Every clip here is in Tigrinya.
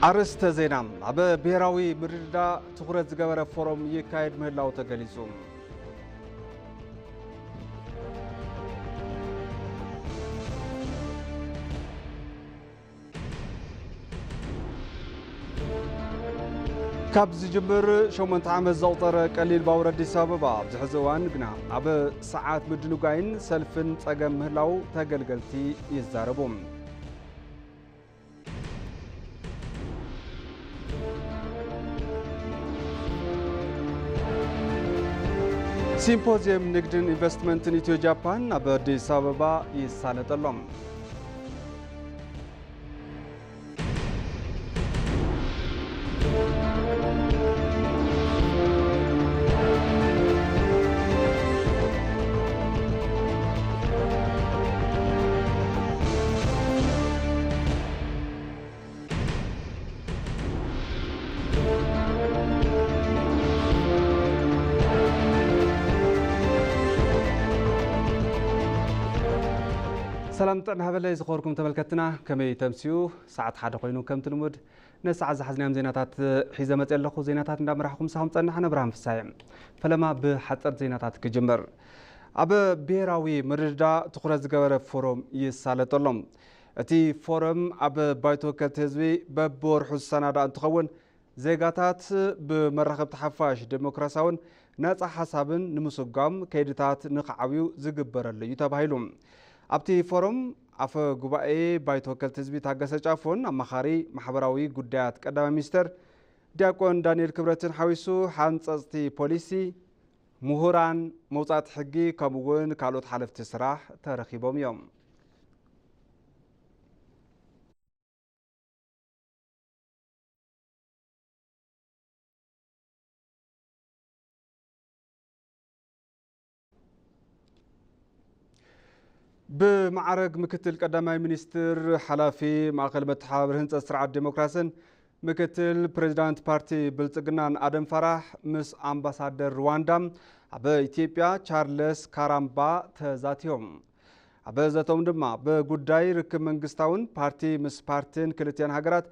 ኣርእስተ ዜና። ኣብ ብሄራዊ ምርድዳእ ትኹረት ዝገበረ ፎረም ይካየድ ምህላው ተገሊጹ። ካብ ዝጅምር ሸሞንተ ዓመት ዘቑጸረ ቀሊል ባቡር ኣዲስ ኣበባ ኣብዚ ሕዚ እዋን ግና ኣብ ሰዓት ምድንጓይን ሰልፍን ጸገም ምህላው ተገልገልቲ ይዛረቡ። ሲምፖዚየም ንግድን ኢንቨስትመንትን ኢትዮ ጃፓን ኣብ ኣዲስ ኣበባ ይሳለጠሎም። ሰላም ጥዕና ሃበለይ ዝኸበርኩም ተመልከትና፣ ከመይ ተምስዩ? ሰዓት ሓደ ኮይኑ ከምቲ ልሙድ ነሰዓት ዝሓዝናዮም ዜናታት ሒዘ መፅእ ኣለኹ። ዜናታት እንዳመራሕኹ ምሳኹም ፀናሕ ኣነ ብርሃን ፍሳየ። ፈለማ ብሓፀርቲ ዜናታት ክጅምር። ኣብ ብሄራዊ ምርድዳእ ትኹረት ዝገበረ ፎረም ይሳለጠሎም። እቲ ፎረም ኣብ ባይቶ ወከልቲ ህዝቢ በብወርሑ ዝሰናዳእ እንትኸውን፣ ዜጋታት ብመራኸብቲ ሓፋሽ ዴሞክራሲያውን ነጻ ሓሳብን ንምስጓም ከይድታት ንኽዓብዩ ዝግበረሉ እዩ ተባሂሉ። ኣብቲ ፎረም ኣፈ ጉባኤ ባይቶ ወከልቲ ህዝቢ ታገሰ ጫፎን ኣማኻሪ ማሕበራዊ ጉዳያት ቀዳማይ ሚኒስተር ዲያቆን ዳንኤል ክብረትን ሓዊሱ ሓንጸጽቲ ፖሊሲ፣ ምሁራን፣ መውጻእቲ ሕጊ ከምኡ እውን ካልኦት ሓለፍቲ ስራሕ ተረኺቦም እዮም። ብማዕረግ ምክትል ቀዳማይ ሚኒስትር ሓላፊ ማእኸል መተሓባበሪ ህንፀት ስርዓት ዴሞክራስን ምክትል ፕሬዚዳንት ፓርቲ ብልፅግናን ኣደም ፋራህ ምስ ኣምባሳደር ሩዋንዳ ኣብ ኢትዮጵያ ቻርለስ ካራምባ ተዛትዮም። ኣብ ዘተኦም ድማ ብጉዳይ ርክብ መንግስታውን ፓርቲ ምስ ፓርቲን ክልቲኣን ሃገራት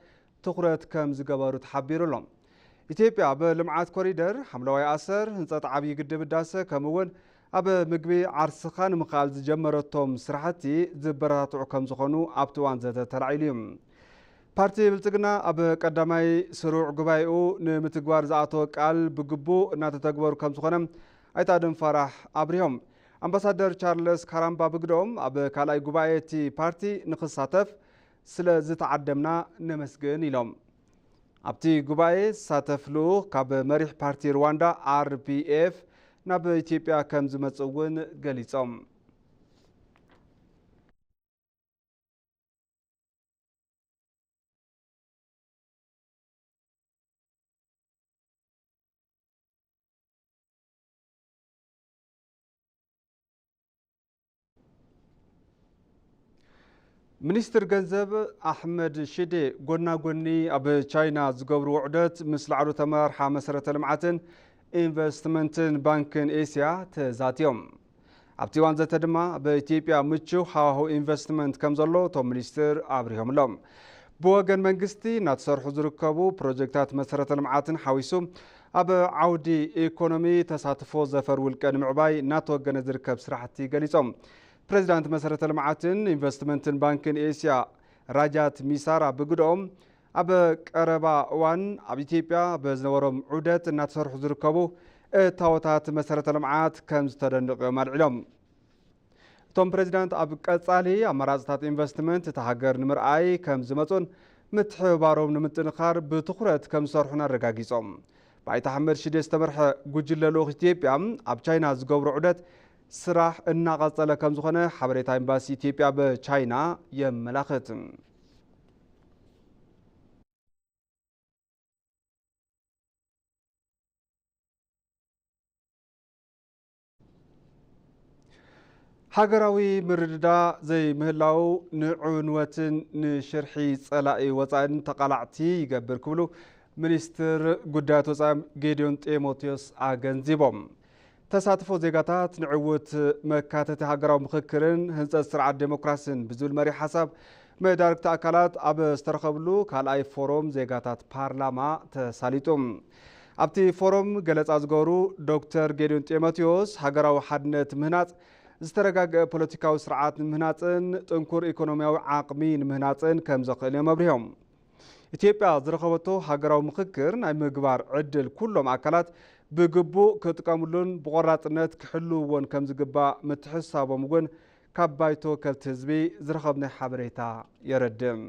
ትኹረት ከም ዝገበሩ ተሓቢሩ ኣሎ። ኢትዮጵያ ኣብ ልምዓት ኮሪደር፣ ሓምለዋይ ኣሰር፣ ህንፀት ዓብዪ ግድብ ህዳሰ ከምኡ እውን ኣብ ምግቢ ዓርስኻ ንምኽኣል ዝጀመረቶም ስራሕቲ ዝበረታትዑ ከም ዝኾኑ ኣብቲ እዋን ዘተ ተላዒሉ እዩ። ፓርቲ ብልፅግና ኣብ ቀዳማይ ስሩዕ ጉባኤኡ ንምትግባር ዝኣተወ ቃል ብግቡእ እናተተግበሩ ከም ዝኾነ ኣይተ ኣደም ፋራሕ ኣብሪሆም። ኣምባሳደር ቻርለስ ካራምባ ብግደኦም ኣብ ካልኣይ ጉባኤ እቲ ፓርቲ ንኽሳተፍ ስለ ዝተዓደምና ነመስግን ኢሎም። ኣብቲ ጉባኤ ዝሳተፍ ልኡኽ ካብ መሪሕ ፓርቲ ሩዋንዳ ኣር ፒ ኤፍ ናብ ኢትዮጵያ ከም ዝመጽእ እውን ገሊጾም። ሚኒስትር ገንዘብ ኣሕመድ ሽዴ ጎና ጎኒ ኣብ ቻይና ዝገብርዎ ዑደት ምስ ላዕለዎት ኣመራርሓ መሰረተ ልምዓትን ኢንቨስትመንትን ባንክን ኤስያ ተዛትዮም። ኣብቲ እዋን ዘተ ድማ ኣብ ኢትዮጵያ ምቹው ሃዋህው ኢንቨስትመንት ከም ዘሎ እቶም ሚኒስትር ኣብሪሆምሎም። ብወገን መንግስቲ እናተሰርሑ ዝርከቡ ፕሮጀክታት መሰረተ ልምዓትን ሓዊሱ ኣብ ዓውዲ ኢኮኖሚ ተሳትፎ ዘፈር ውልቀ ንምዕባይ እናተወገነ ዝርከብ ስራሕቲ ገሊጾም። ፕሬዚዳንት መሰረተ ልምዓትን ኢንቨስትመንትን ባንክን ኤስያ ራጃት ሚሳራ ብግደኦም ኣብ ቀረባ እዋን ኣብ ኢትዮጵያ ብዝነበሮም ዑደት እናተሰርሑ ዝርከቡ እታወታት መሰረተ ልምዓት ከም ዝተደንቑ እዮም ኣልዒሎም። እቶም ፕሬዚዳንት ኣብ ቀጻሊ ኣማራፅታት ኢንቨስትመንት እታ ሃገር ንምርኣይ ከም ዝመፁን ምትሕብባሮም ንምጥንኻር ብትኹረት ከም ዝሰርሑን ኣረጋጊጾም። ብኣይተ ኣሕመድ ሽዴ ዝተመርሐ ጉጅለ ልኡኽ ኢትዮጵያ ኣብ ቻይና ዝገብሮ ዑደት ስራሕ እናቐጸለ ከም ዝኾነ ሓበሬታ ኤምባሲ ኢትዮጵያ ኣብ ቻይና የመላኽት። ሃገራዊ ምርድዳእ ዘይምህላው ንዕንወትን ንሽርሒ ጸላኢ ወጻእን ተቓላዕቲ ይገብር ክብሉ ሚኒስትር ጉዳያት ወጻኢ ጌዲዮን ጢሞቴዎስ ኣገንዚቦም። ተሳትፎ ዜጋታት ንዕውት መካተቲ ሃገራዊ ምኽክርን ህንጸት ስርዓት ዴሞክራስን ብዝብል መሪሕ ሓሳብ መዳርግቲ ኣካላት ኣብ ዝተረኸብሉ ካልኣይ ፎረም ዜጋታት ፓርላማ ተሳሊጡ። ኣብቲ ፎረም ገለጻ ዝገበሩ ዶክተር ጌዲዮን ጢሞቴዎስ፣ ሃገራዊ ሓድነት ምህናጽ ዝተረጋገአ ፖለቲካዊ ስርዓት ንምህናጽን ጥንኩር ኢኮኖሚያዊ ዓቕሚ ንምህናጽን ከም ዘኽእል እዮም ኣብሪሆም። ኢትዮጵያ ዝረኸበቶ ሃገራዊ ምኽክር ናይ ምግባር ዕድል ኩሎም ኣካላት ብግቡእ ክጥቀምሉን ብቆራጽነት ክሕልውዎን ከም ዝግባእ ምትሕስሳቦም እውን ካብ ባይቶ ወከልቲ ህዝቢ ዝረኸብናይ ሓበሬታ የረድእ።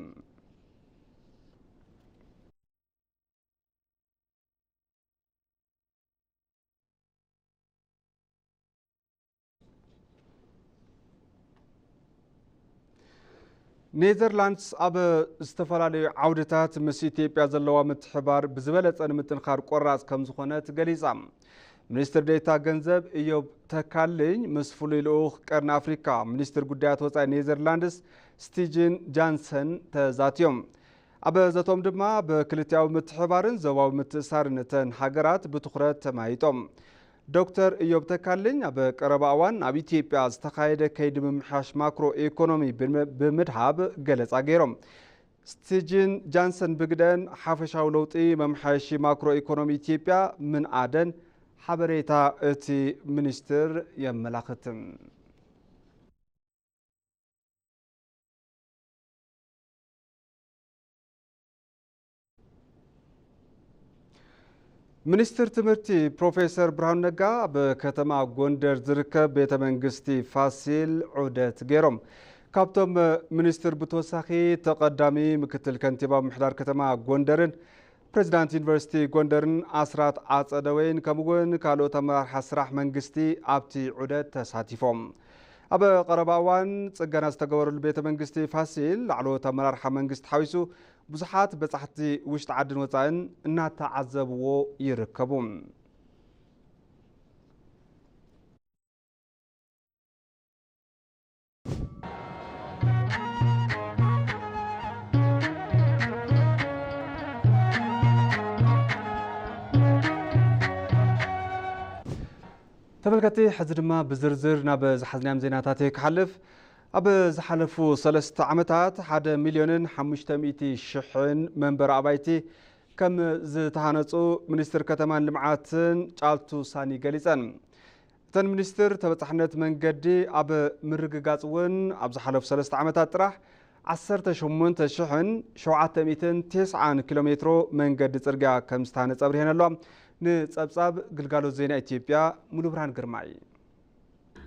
ኔዘርላንድስ ኣብ ዝተፈላለዩ ዓውድታት ምስ ኢትዮጵያ ዘለዋ ምትሕባር ብዝበለጸ ንምጥንኻር ቆራጽ ከም ዝኾነት ገሊጻ። ሚኒስትር ዴኤታ ገንዘብ እዮብ ተካልኝ ምስ ፍሉይ ልኡኽ ቀርኒ ኣፍሪካ ሚኒስትር ጉዳያት ወጻኢ ኔዘርላንድስ ስቲጅን ጃንሰን ተዛትዮም። ኣብ ዘቶም ድማ ብክልቲኣዊ ምትሕባርን ዞባዊ ምትእሳርን እተን ሃገራት ብትኹረት ተማይጦም። ዶክተር እዮብ ተካልኝ ኣብ ቀረባ እዋን ኣብ ኢትዮጵያ ዝተኻየደ ከይዲ ምምሕያሽ ማክሮ ኢኮኖሚ ብም-፣ ብምድሃብ ገለጻ ገይሮም። ስቲጅን ጃንሰን ብግደን ሓፈሻዊ ለውጢ መምሓየሺ ማክሮ ኢኮኖሚ ኢትዮጵያ ምንኣደን ሓበሬታ እቲ ሚኒስትር የመላኽት። ሚኒስትር ትምህርቲ ፕሮፌሰር ብርሃኑ ነጋ ኣብ ከተማ ጎንደር ዝርከብ ቤተ መንግስቲ ፋሲል ዑደት ገይሮም። ካብቶም ሚኒስትር ብተወሳኺ ተቐዳሚ ምክትል ከንቲባ ምምሕዳር ከተማ ጎንደርን ፕሬዚዳንት ዩኒቨርሲቲ ጎንደርን ኣስራት ኣጸደወይን ከምኡ'ውን ካልኦት ኣመራርሓ ስራሕ መንግስቲ ኣብቲ ዑደት ተሳቲፎም። ኣብ ቀረባ እዋን ጽገና ዝተገበረሉ ቤተ መንግስቲ ፋሲል ላዕለዎት ኣመራርሓ መንግስቲ ሓዊሱ ብዙሓት በጻሕቲ ውሽጢ ዓድን ወጻእን እናተዓዘብዎ ይርከቡ። ተመልከቲ፣ ሕዚ ድማ ብዝርዝር ናብ ዝሓዝናዮም ዜናታት እየ ክሓልፍ። ኣብ ዝሓለፉ ሰለስተ ዓመታት ሓደ ሚልዮንን ሓሙሽተ ሚእቲ ሽሕን መንበሪ ኣባይቲ ከም ዝተሃነፁ ሚኒስትር ከተማን ልምዓትን ጫልቱ ሳኒ ገሊፀን። እተን ሚኒስትር ተበፃሕነት መንገዲ ኣብ ምርግጋፅ እውን ኣብ ዝሓለፉ ሰለስተ ዓመታት ጥራሕ ዓሰርተ ሸሞንተ ሽሕን ሸውዓተ ሚእትን ተስዓን ኪሎ ሜትሮ መንገዲ ፅርግያ ከም ዝተሃነፀ ኣብሪሀን ኣለዋ። ንፀብፃብ ግልጋሎት ዜና ኢትዮጵያ ሙሉብርሃን ግርማይ።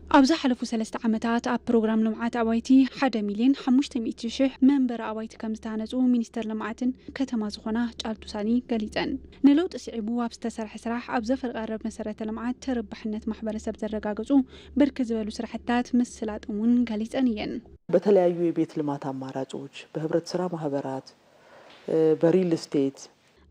ኣብ ዝሓለፉ ሰለስተ ዓመታት ኣብ ፕሮግራም ልምዓት ኣባይቲ ሓደ ሚልዮን ሓሙሽተ ሚእቲ ሽሕ መንበሪ ኣባይቲ ከም ዝተሃነፁ ሚኒስተር ልምዓትን ከተማ ዝኾና ጫልቱ ሳኒ ገሊፀን። ንለውጢ ስዒቡ ኣብ ዝተሰርሐ ስራሕ ኣብ ዘፈር ቀረብ መሰረተ ልምዓት ተረባሕነት ማሕበረሰብ ዘረጋገፁ ብርክት ዝበሉ ስራሕትታት ምስላጦም እውን ገሊፀን እየን። በተለያዩ የቤት ልማት አማራጮች፣ በህብረት ስራ ማህበራት፣ እ፣ በሪል ስቴት፣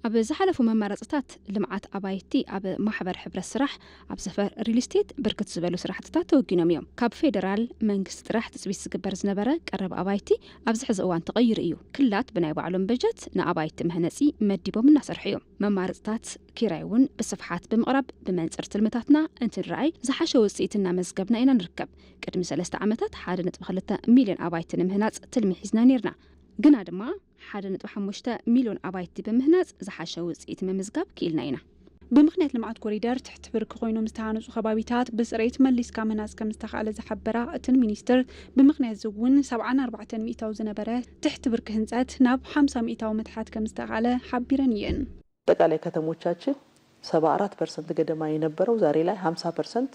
ኣብ ዝሓለፉ መመረፅታት ልምዓት ኣባይቲ ኣብ ማሕበር ሕብረት ስራሕ ኣብ ዘፈር ሪል ስቴት ብርክት ዝበሉ ስራሕትታት ተወጊኖም እዮም። ካብ ፌደራል መንግስቲ ጥራሕ ትፅቢት ዝግበር ዝነበረ ቀረብ ኣባይቲ ኣብዚ ሕዚ እዋን ተቐይሩ እዩ። ክልላት ብናይ ባዕሎም በጀት ንኣባይቲ መህነፂ መዲቦም እናሰርሑ እዮም። መማረፅታት ኪራይ እውን ብስፍሓት ብምቕራብ ብመንፅር ትልምታትና እንትንረኣይ ዝሓሸ ውፅኢት እናመዝገብና ኢና ንርከብ። ቅድሚ ሰለስተ ዓመታት ሓደ ነጥቢ ክልተ ሚልዮን ኣባይቲ ንምህናፅ ትልሚ ሒዝና ነይርና። ግና ድማ ሓደ ነጥቢ ሓሙሽተ ሚልዮን ኣባይቲ ብምህናፅ ዝሓሸ ውፅኢት ምምዝጋብ ክኢልና ኢና። ብምኽንያት ልምዓት ኮሪደር ትሕቲ ብርኪ ኮይኖም ዝተሃነፁ ከባቢታት ብፅሬት መሊስካ ምህናፅ ከም ዝተኻእለ ዝሓበራ እተን ሚኒስትር፣ ብምኽንያት እዚ እውን ሰብዓን ኣርባዕተን ሚእታዊ ዝነበረ ትሕቲ ብርኪ ህንፀት ናብ ሓምሳ ሚእታዊ ምትሓት ከም ዝተኻእለ ሓቢረን እየን። አጠቃላይ ከተሞቻችን ሰባ አራት ፐርሰንት ገደማ የነበረው ዛሬ ላይ ሃምሳ ፐርሰንት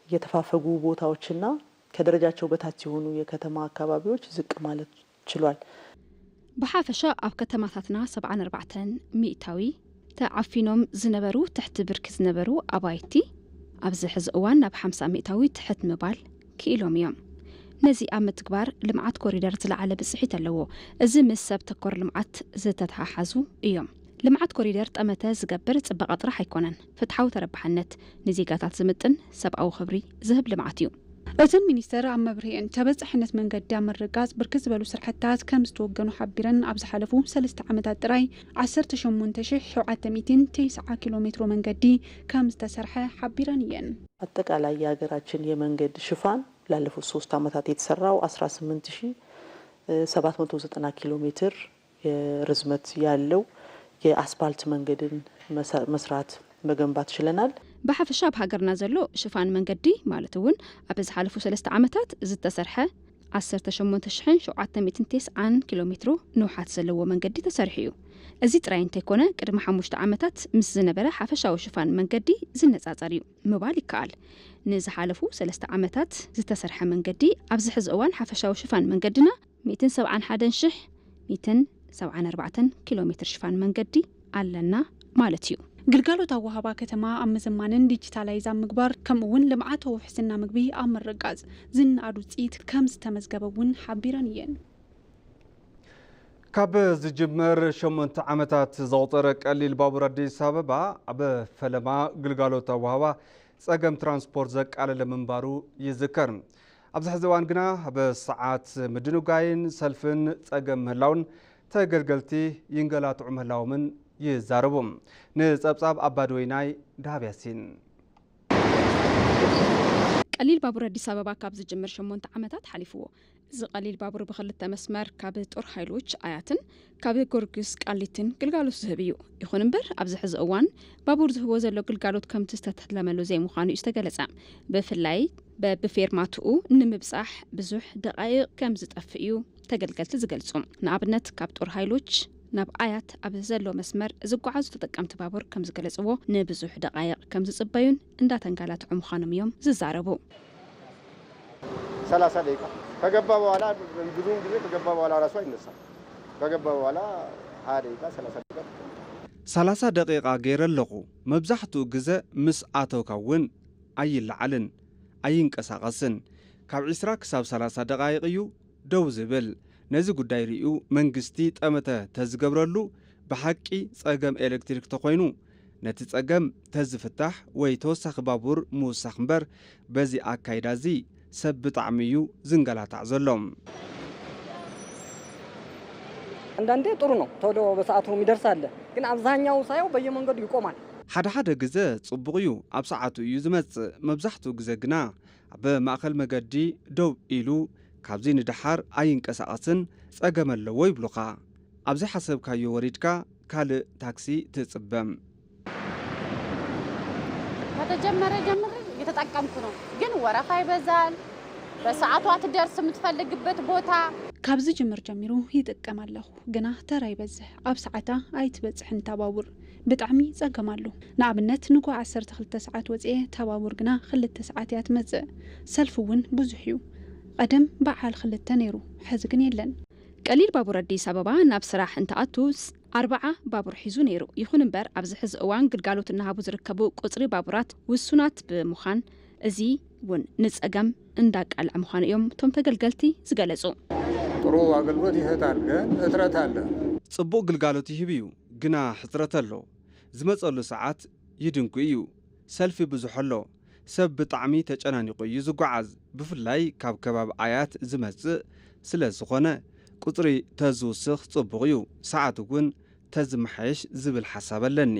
የተፋፈጉ ቦታዎችና ከደረጃቸው በታች የሆኑ የከተማ አካባቢዎች ዝቅ ማለት ችሏል። ብሓፈሻ ኣብ ከተማታትና ሰብዓን ኣርባዕተን ሚእታዊ ተዓፊኖም ዝነበሩ ትሕቲ ብርኪ ዝነበሩ ኣባይቲ ኣብዚ ሕዚ እዋን ናብ ሓምሳ ሚእታዊ ትሕት ምባል ክኢሎም እዮም። ነዚ ኣብ ምትግባር ልምዓት ኮሪደር ዝለዓለ ብፅሒት ኣለዎ። እዚ ምስ ሰብ ተኮር ልምዓት ዝተተሓሓዙ እዮም። ልምዓት ኮሪደር ጠመተ ዝገብር ፅበቐ ጥራሕ ኣይኮነን፣ ፍትሓዊ ተረባሕነት፣ ንዜጋታት ዝምጥን ሰብኣዊ ክብሪ ዝህብ ልምዓት እዩ። እተን ሚኒስተር ኣብ መብርሂአን፣ ተበፃሕነት መንገዲ ኣብ ምርግጋፅ ብርክት ዝበሉ ስራሕትታት ከም ዝተወገኑ ሓቢረን፣ ኣብ ዝሓለፉ ሰለስተ ዓመታት ጥራይ ዓሰርተ ሸሞንተ ሽሕ ሸውዓተ ሚእትን ተስዓ ኪሎ ሜትሮ መንገዲ ከም ዝተሰርሐ ሓቢረን እየን። አጠቃላይ የሀገራችን የመንገድ ሽፋን ላለፉት ሶስት ዓመታት የተሰራው አስራ ስምንት ሺህ ሰባት መቶ ዘጠና ኪሎ ሜትር የርዝመት ያለው የአስፓልት መንገድን መሰ-፣ መስራት መገንባት ችለናል። ብሓፈሻ ኣብ ሃገርና ዘሎ ሽፋን መንገዲ ማለት እውን ኣብ ዝሓለፉ ሰለስተ ዓመታት ዝተሰርሐ ዓሰርተ ሸሞንተ ሽሕን ሸውዓተ ሚእትን ተስዓን ኪሎ ሜትሮ ንውሓት ዘለዎ መንገዲ ተሰሪሑ እዩ። እዚ ጥራይ እንተይኮነ ቅድሚ ሓሙሽተ ዓመታት ምስ ዝነበረ ሓፈሻዊ ሽፋን መንገዲ ዝነጻጸር እዩ ምባል ይከኣል። ንዝሓለፉ ሰለስተ ዓመታት ዝተሰርሐ መንገዲ ኣብዚ ሕዚ እዋን ሓፈሻዊ ሽፋን መንገድና ሚእትን ሰብዓን ሓደን ሽሕ ሚእትን ሰብዓን ኣርባዕተን ኪሎ ሜትር ሽፋን መንገዲ ኣለና ማለት እዩ። ግልጋሎት ኣወሃባ ከተማ ኣብ ምዝማንን ዲጂታላይዝ ኣብ ምግባር ከምኡ እውን ልምዓታዊ ውሕስና ምግቢ ኣብ ምርጋጽ ዝነኣድ ውፅኢት ከም ዝተመዝገበ እውን ሓቢረን እየን። ካብ ዝጅመር ሸሞንተ ዓመታት ዘቑፀረ ቀሊል ባቡር ኣዲስ ኣበባ ኣብ ፈለማ ግልጋሎት ኣወሃባ ፀገም ትራንስፖርት ዘቃለለ ምንባሩ ይዝከር። ኣብዚ ሕዚ እዋን ግና ኣብ ሰዓት ምድንጓይን ሰልፍን ፀገም ምህላውን ተገልገልቲ ይንገላትዑ ምህላዎምን ይዛረቡ። ንፀብፃብ ኣባድወይናይ ደሃብ ያሲን። ቀሊል ባቡር ኣዲስ ኣበባ ካብ ዝጅምር ሸሞንተ ዓመታት ሓሊፍዎ። እዚ ቀሊል ባቡር ብክልተ መስመር ካብ ጦር ሃይሎች ኣያትን ካብ ጎርጊስ ቃሊትን ግልጋሎት ዝህብ እዩ። ይኹን እምበር ኣብዚ ሕዚ እዋን ባቡር ዝህቦ ዘሎ ግልጋሎት ከምቲ ዝተተለመሉ ዘይምዃኑ እዩ ዝተገለጸ። ብፍላይ በብፌርማትኡ ንምብጻሕ ብዙሕ ደቓይቕ ከም ዝጠፍእ እዩ ተገልገልቲ ዝገልጹ። ንኣብነት ካብ ጦር ሃይሎች ናብ ኣያት ኣብ ዘሎ መስመር ዝጓዓዙ ተጠቀምቲ ባቡር ከም ዝገለጽዎ ንብዙሕ ደቓይቕ ከም ዝጽበዩን እንዳተንጋላትዑ ምዃኖም እዮም ዝዛረቡ። ሰላሳ ደቂቃ ከገባ በኋላ ብዙውን ጊዜ ከገባ በኋላ ራሱ አይነሳም። ከገባ በኋላ ሃያ ደቂቃ ሰላሳ ደቂቃ ትቀመጣለህ። ሰላሳ ደቂቃ ገይረ ኣለኹ። መብዛሕትኡ ግዘ ምስ ኣተውካ እውን ኣይለዓልን ኣይንቀሳቐስን። ካብ ዒስራ ክሳብ ሰላሳ ደቓይቕ እዩ ደው ዝብል። ነዚ ጉዳይ ሪኡ መንግስቲ ጠመተ ተዝገብረሉ ብሓቂ ጸገም ኤለክትሪክ ተኾይኑ ነቲ ጸገም ተዝፍታሕ ወይ ተወሳኺ ባቡር ምውሳኽ እምበር በዚ ኣካይዳ እዚ ሰብ ብጣዕሚ እዩ ዝንገላታዕ ዘሎ። አንዳንዴ ጥሩ ነው፣ ቶሎ በሰዓቱ የሚደርስ አለ። ግን አብዛኛው ሳየው በየመንገዱ ይቆማል። ሓደ ሓደ ግዘ ጽቡቕ እዩ፣ ኣብ ሰዓቱ እዩ ዝመጽእ። መብዛሕትኡ ግዘ ግና ኣብ ማእኸል መገዲ ደው ኢሉ ካብዚ ንደሓር ኣይንቀሳቐስን ጸገም ኣለዎ ይብሉኻ። ኣብ ዘይሓሰብካዮ ወሪድካ ካልእ ታክሲ ትጽበ። ከተጀመረ ጀምር እየተጠቀምኩ ነው፣ ግን ወረፋ ይበዛል። በሰዓቱ አትደርስ የምትፈልግበት ቦታ። ካብ ዝጅምር ጀሚሩ ይጥቀም ኣለኹ፣ ግና ተራ ይበዝሕ፣ ኣብ ሰዓታ ኣይትበጽሕን እታ ባቡር። ብጣዕሚ ጸገም ኣሎ። ንኣብነት ንግሆ ዓሰርተ ክልተ ሰዓት ወጺኤ፣ እታ ባቡር ግና ክልተ ሰዓት እያ ትመጽእ። ሰልፊ እውን ብዙሕ እዩ። ቀደም በዓል ክልተ ነይሩ፣ ሕዚ ግን የለን። ቀሊል ባቡር ኣዲስ ኣበባ ናብ ስራሕ እንትኣቱ ኣርብዓ ባቡር ሒዙ ነይሩ። ይኹን እምበር ኣብዚ ሕዚ እዋን ግልጋሎት እናሃቡ ዝርከቡ ቁፅሪ ባቡራት ውሱናት ብምዃን እዚ እውን ንፀገም እንዳቃልዐ ምዃኑ እዮም እቶም ተገልገልቲ ዝገለፁ። ጥሩ አገልግሎት ይሰጣል፣ ግን እጥረት አለ። ፅቡቕ ግልጋሎት ይህብ እዩ፣ ግና ሕፅረት ኣሎ። ዝመፀሉ ሰዓት ይድንጉ እዩ። ሰልፊ ብዙሕ ኣሎ። ሰብ ብጣዕሚ ተጨናኒቑ እዩ ዝጓዓዝ። ብፍላይ ካብ ከባቢ ኣያት ዝመፅእ ስለ ዝኾነ ቁፅሪ ተዝውስኽ ፅቡቕ እዩ። ሰዓት እውን ተዝመሓየሽ ዝብል ሓሳብ ኣለኒ።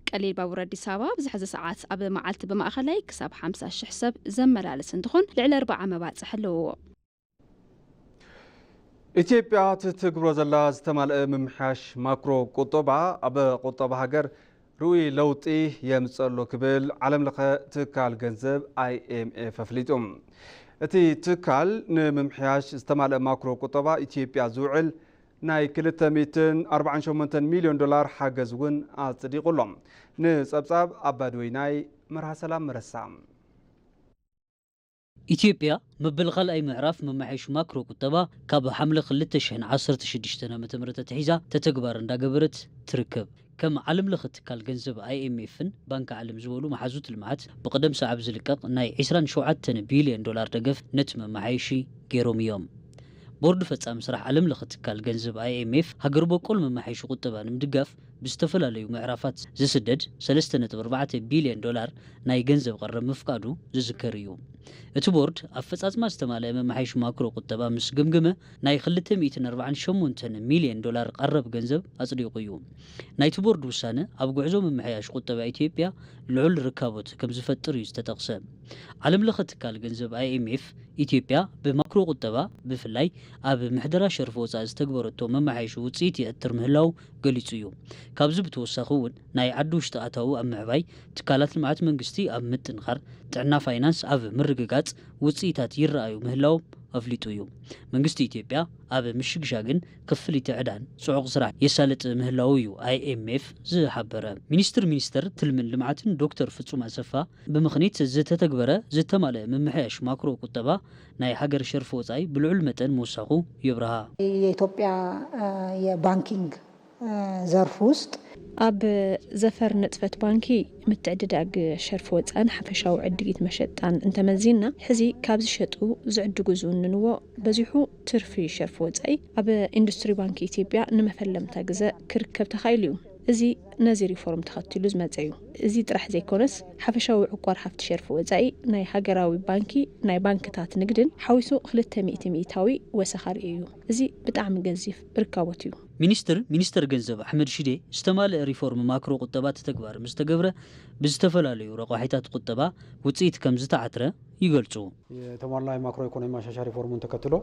ቀሊል ባቡር ኣዲስ ኣበባ ኣብዚ ሕዚ ሰዓት ኣብ መዓልቲ ብማእኸላይ ክሳብ ሓምሳ ሽሕ ሰብ ዘመላልስ እንትኾን ልዕሊ ኣርብዓ መባፅሒ ኣለዎ። ኢትዮጵያ ትትግብሮ ዘላ ዝተማልአ ምምሕያሽ ማክሮ ቁጠባ ኣብ ቁጠባ ሃገር ርኡይ ለውጢ የምፅእ ኣሎ ክብል ዓለም ለኸ ትካል ገንዘብ ኣይኤምኤፍ ኣፍሊጡ። እቲ ትካል ንምምሕያሽ ዝተማልአ ማክሮ ቁጠባ ኢትዮጵያ ዝውዕል ናይ ክልተ ሚእትን ኣርባዓን ሸሞንተን ሚልዮን ዶላር ሓገዝ እውን ኣፅዲቑ ኣሎ። ንፀብፃብ ኣባድወይ ናይ መርሃ ሰላም መረሳ። ኢትዮጵያ መበል ካልኣይ ምዕራፍ መመሓየሺ ማክሮ ቁጠባ ካብ ሓምለ ክልተ ሽሕን ዓሰርተ ሽዱሽተን ዓመተ ምህረት ኣትሒዛ ተተግባር እንዳገበረት ትርከብ። ከም ዓለም ለኸ ትካል ገንዘብ ኣይኤምኤፍን ባንኪ ዓለም ዝበሉ መሓዙት ልምዓት ብቕደም ሰዓብ ዝልቀቕ ናይ ዕስራን ሸውዓተን ቢልዮን ዶላር ደገፍ ነቲ መመሓየሺ ገይሮም እዮም። ቦርድ ፈጻሚ ስራሕ ዓለም ለኸ ትካል ገንዘብ ኣይኤምኤፍ ሃገር በቆል መመሓየሺ ቁጠባ ንምድጋፍ ብዝተፈላለዩ ምዕራፋት ዝስደድ ሰለስተ ነጥቢ ኣርባዕተ ቢልዮን ዶላር ናይ ገንዘብ ቀረብ ምፍቃዱ ዝዝከር እዩ። እቲ ቦርድ ኣፈጻጽማ ዝተማልአ መመሓየሺ ማክሮ ቁጠባ ምስ ገምገመ፣ ናይ ክልተ ሚእትን ኣርባዓን ሸሞንተን ሚልዮን ዶላር ቀረብ ገንዘብ ኣጽዲቑ እዩ። ናይቲ ቦርድ ውሳነ ኣብ ጉዕዞ ምምሕያሽ ቁጠባ ኢትዮጵያ ልዑል ርካቦት ከም ዝፈጥር እዩ ዝተጠቕሰ። ዓለም ለኸ ትካል ገንዘብ ኣይ ኤም ኤፍ፣ ኢትዮጵያ ብማክሮ ቁጠባ፣ ብፍላይ ኣብ ምሕደራ ሸርፊ ወጻኢ ዝተግበረቶ መመሓየሺ ውጽኢት ይዕትር ምህላው ገሊጹ እዩ። ካብዚ ብተወሳኺ እውን ናይ ዓዲ ውሽጢ ኣታዊ ኣብ ምዕባይ፣ ትካላት ልምዓት መንግስቲ ኣብ ምጥንኻር፣ ጥዕና ፋይናንስ ኣብ ምርግጋጽ ውጽኢታት ይረኣዩ ምህላዎም ኣፍሊጡ እዩ። መንግስቲ ኢትዮጵያ ኣብ ምሽግሻግን ክፍሊት ዕዳን ጽዑቕ ስራሕ የሳልጥ ምህላዉ እዩ ኣይ ኤም ኤፍ ዝሓበረ። ሚኒስትር ሚኒስተር ትልምን ልምዓትን ዶክተር ፍጹም ኣሰፋ፣ ብምኽኒት ዝተተግበረ ዝተማልአ ምምሕያሽ ማክሮ ቁጠባ፣ ናይ ሃገር ሸርፊ ወጻኢ ብልዑል መጠን ምውሳኹ የብርሃ። የኢትዮጵያ የባንኪንግ ዘርፍ ውስጥ ኣብ ዘፈር ንጥፈት ባንኪ፣ ምትዕድዳግ ሸርፊ ወጻእን ሓፈሻዊ ዕድጊት መሸጣን እንተመዚንና፣ ሕዚ ካብ ዝሸጡ ዝዕድጉ ዝውንንዎ በዚሑ ትርፊ ሸርፊ ወጻኢ ኣብ ኢንዱስትሪ ባንኪ ኢትዮጵያ ንመፈለምታ ግዘ ክርከብ ተኻኢሉ እዩ። እዚ ነዚ ሪፎርም ተኸቲሉ ዝመጸ እዩ። እዚ ጥራሕ ዘይኮነስ፣ ሓፈሻዊ ዕቋር ሃፍቲ ሸርፊ ወጻኢ ናይ ሃገራዊ ባንኪ ናይ ባንክታት ንግድን ሓዊሱ ክልተ ሚእቲ ሚእታዊ ወሰኽ ኣርእዩ እዩ። እዚ ብጣዕሚ ገዚፍ ርካቦት እዩ። ሚኒስትር ሚኒስተር ገንዘብ ኣሕመድ ሽዴ፣ ዝተማልአ ሪፎርም ማክሮ ቁጠባ ተተግባር ምስ ተገብረ፣ ብዝተፈላለዩ ረቋሒታት ቁጠባ ውፅኢት ከም ዝተዓትረ ይገልፁ። የተሟላ የማክሮ ኢኮኖሚ ማሻሻያ ሪፎርሙን ተከትሎ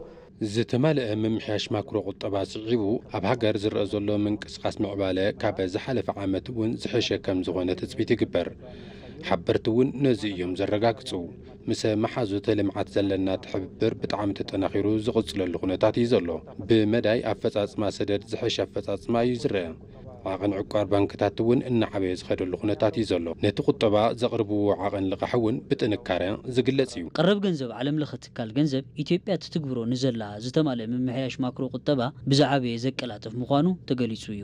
ዝተማልአ ምምሕያሽ ማክሮ ቁጠባ ስዒቡ ኣብ ሃገር ዝረኣ ዘሎ ምንቅስቃስ ምዕባለ ካብ ዝሓለፈ ዓመት እውን ዝሐሸ ከም ዝኾነ ትፅቢት ይግበር። ሓበርቲ እውን ነዚ እዮም ዘረጋግፁ። ምስ መሓዙት ልምዓት ዘለና ትሕብብር ብጣዕሚ ተጠናኺሩ ዝቕፅለሉ ኩነታት እዩ ዘሎ። ብመዳይ ኣፈፃፅማ ሰደድ ዝሐሸ ኣፈፃፅማ እዩ ዝረአ። ዓቐን ዕቋር ባንክታት እውን እናዓበየ ዝኸደሉ ኩነታት እዩ ዘሎ። ነቲ ቁጠባ ዘቕርብዎ ዓቐን ልቓሕ እውን ብጥንካረ ዝግለፅ እዩ። ቀረብ ገንዘብ ዓለም ለኸ ትካል ገንዘብ ኢትዮጵያ ትትግብሮ ንዘላ ዝተማልአ ምምሕያሽ ማክሮ ቁጠባ ብዝዓበየ ዘቀላጥፍ ምዃኑ ተገሊፁ እዩ።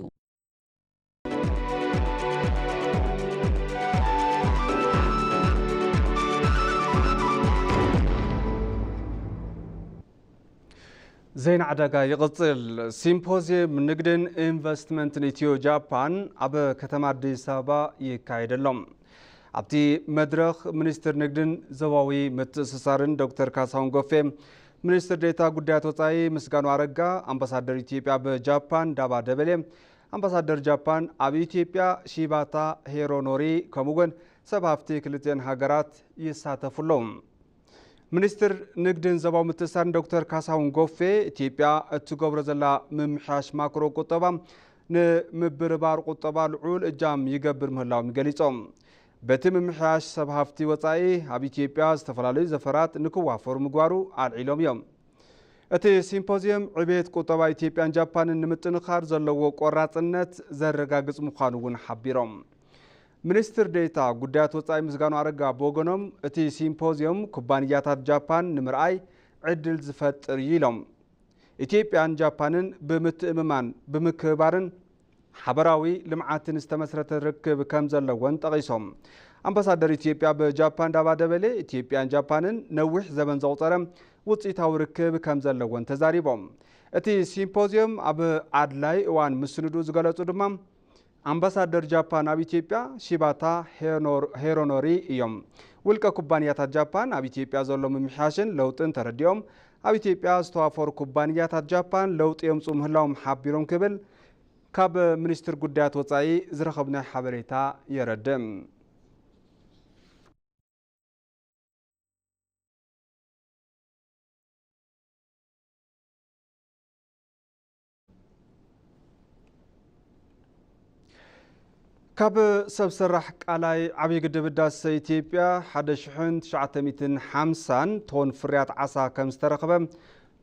ዜና ዕዳጋ ይቕጽል። ሲምፖዝየም ንግድን ኢንቨስትመንትን ኢትዮ ጃፓን ኣብ ከተማ ኣዲስ ኣበባ ይካየድ ኣሎ። ኣብቲ መድረኽ ሚኒስትር ንግድን ዞባዊ ምትእስሳርን ዶክተር ካሳሁን ጎፌ፣ ሚኒስትር ዴኤታ ጉዳያት ወጻኢ ምስጋኑ ኣረጋ፣ ኣምባሳደር ኢትዮጵያ ኣብ ጃፓን ዳባ ደበሌ፣ ኣምባሳደር ጃፓን ኣብ ኢትዮጵያ ሺባታ ሄሮኖሪ፣ ከምኡ'ውን ሰብ ሃፍቲ ክልቲኤን ሃገራት ይሳተፉ ኣለዉ። ሚኒስትር ንግድን ዞባዊ ምትእስሳርን ዶክተር ካሳሁን ጎፌ፣ ኢትዮጵያ እትገብሮ ዘላ ምምሕያሽ ማክሮ ቁጠባ ንምብርባር ቁጠባ ልዑል እጃም ይገብር ምህላዎም ገሊጾም። በቲ ምምሕያሽ ሰብ ሃፍቲ ወጻኢ ኣብ ኢትዮጵያ ዝተፈላለዩ ዘፈራት ንክዋፈሩ ምግባሩ ኣልዒሎም እዮም። እቲ ሲምፖዝየም ዕቤት ቁጠባ ኢትዮጵያን ጃፓንን ንምጥንኻር ዘለዎ ቆራጽነት ዘረጋግጽ ምዃኑ እውን ሓቢሮም። ሚኒስትር ዴኤታ ጉዳያት ወጻኢ ምስጋኑ ኣረጋ ብወገኖም፣ እቲ ሲምፖዝየም ኩባንያታት ጃፓን ንምርኣይ ዕድል ዝፈጥር እዩ ኢሎም። ኢትዮጵያን ጃፓንን ብምትእምማን፣ ብምክብባርን ሓበራዊ ልምዓትን ዝተመስረተ ርክብ ከም ዘለወን ጠቒሶም። ኣምባሳደር ኢትዮጵያ ኣብ ጃፓን ዳባ ደበሌ፣ ኢትዮጵያን ጃፓንን ነዊሕ ዘበን ዘቑጸረ ውፅኢታዊ ርክብ ከም ዘለወን ተዛሪቦም። እቲ ሲምፖዝየም ኣብ ኣድላይ እዋን ምስንዱ ዝገለጹ ድማ ኣምባሳደር ጃፓን ኣብ ኢትዮጵያ ሺባታ ሄሮኖሪ እዮም። ውልቀ ኩባንያታት ጃፓን ኣብ ኢትዮጵያ ዘሎ ምምሕያሽን ለውጥን ተረዲኦም፣ ኣብ ኢትዮጵያ ዝተዋፈሩ ኩባንያታት ጃፓን ለውጢ የምፅኡ ምህላዎም ሓቢሮም ክብል ካብ ሚኒስትር ጉዳያት ወፃኢ ዝረኸብናዮ ሓበሬታ የረድእ። ካብ ሰብ ሰራሕ ቃላይ ዓብዪ ግድብ ህዳሰ ኢትዮጵያ ሓደ ሽሕን ትሽዓተ ሚእትን ሓምሳን ቶን ፍርያት ዓሳ ከም ዝተረኽበ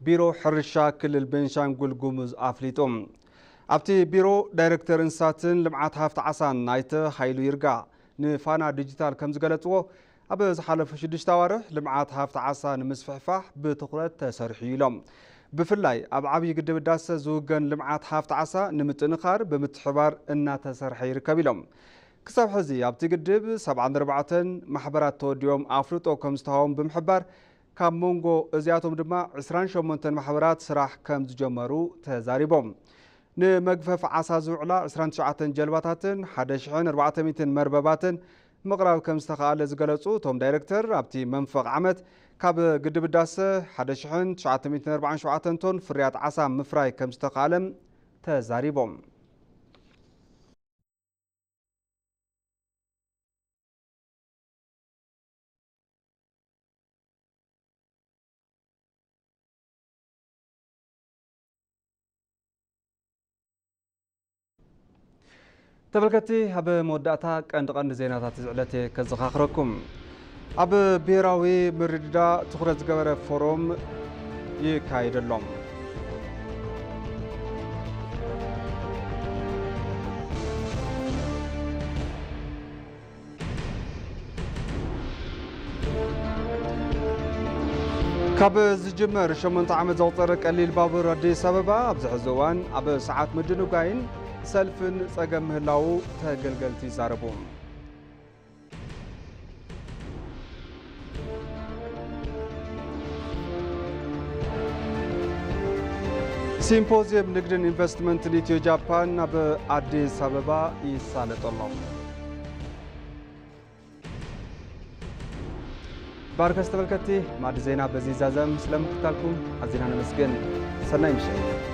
ቢሮ ሕርሻ ክልል ቤንሻንጉል ጉሙዝ ኣፍሊጡ። ኣብቲ ቢሮ ዳይሬክተር እንስሳትን ልምዓት ሃፍቲ ዓሳን ኣይተ ሃይሉ ይርጋ ንፋና ዲጂታል ከም ዝገለፅዎ፣ ኣብ ዝሓለፉ ሽዱሽተ ኣዋርሕ ልምዓት ሃፍቲ ዓሳ ንምስፍሕፋሕ ብትኹረት ተሰሪሑ እዩ ኢሎም። ብፍላይ ኣብ ዓብዪ ግድብ ህዳሰ ዝውገን ልምዓት ሃፍቲ ዓሳ ንምጥንኻር ብምትሕባር እናተሰርሐ ይርከብ ኢሎም። ክሳብ ሕዚ ኣብቲ ግድብ ሰብዓን ኣርባዕተን ማሕበራት ተወዲቦም ኣፍልጦ ከም ዝተሃቦም ብምሕባር፣ ካብ መንጎ እዚኣቶም ድማ ዕስራን ሸሞንተን ማሕበራት ስራሕ ከም ዝጀመሩ ተዛሪቦም። ንመግፈፍ ዓሳ ዝውዕላ ዕስራን ትሽዓተን ጀልባታትን ሓደ ሽሕን ኣርባዕተ ሚእትን መርበባትን ምቕራብ ከም ዝተኻኣለ ዝገለጹ እቶም ዳይረክተር፣ ኣብቲ መንፈቕ ዓመት ካብ ግድብ ህዳሰ ሓደ ሽሕን ትሽዓተ ሚእትን ኣርባዓን ሸውዓተን ቶን ፍርያት ዓሳ ምፍራይ ከም ዝተኻኣለ ተዛሪቦም። ተመልከትቲ፣ ኣብ መወዳእታ ቀንዲ ቀንዲ ዜናታት እዚ ዕለት እየ ከዘኻኽረኩም። ኣብ ብሄራዊ ምርድዳእ ትኹረት ዝገበረ ፎረም ይካየደሎም። ካብ ዝጅመር ሸሞንተ ዓመት ዘቑፀረ ቀሊል ባቡር ኣዲስ ኣበባ ኣብዚ ሕዚ እዋን ኣብ ሰዓት ምድንጓይን ሰልፍን ፀገም ምህላዉ ተገልገልቲ ይዛረቡ። ሲምፖዚየም ንግድን ኢንቨስትመንትን ኢትዮ ጃፓን ኣብ ኣዲስ ኣበባ ይሳለጠሎም። ባርከስ ተመልከትቲ፣ ማዕዲ ዜና በዚ ይዛዘም። ስለምክታልኩም ኣዚና ነመስግን። ሰናይ ምሸት።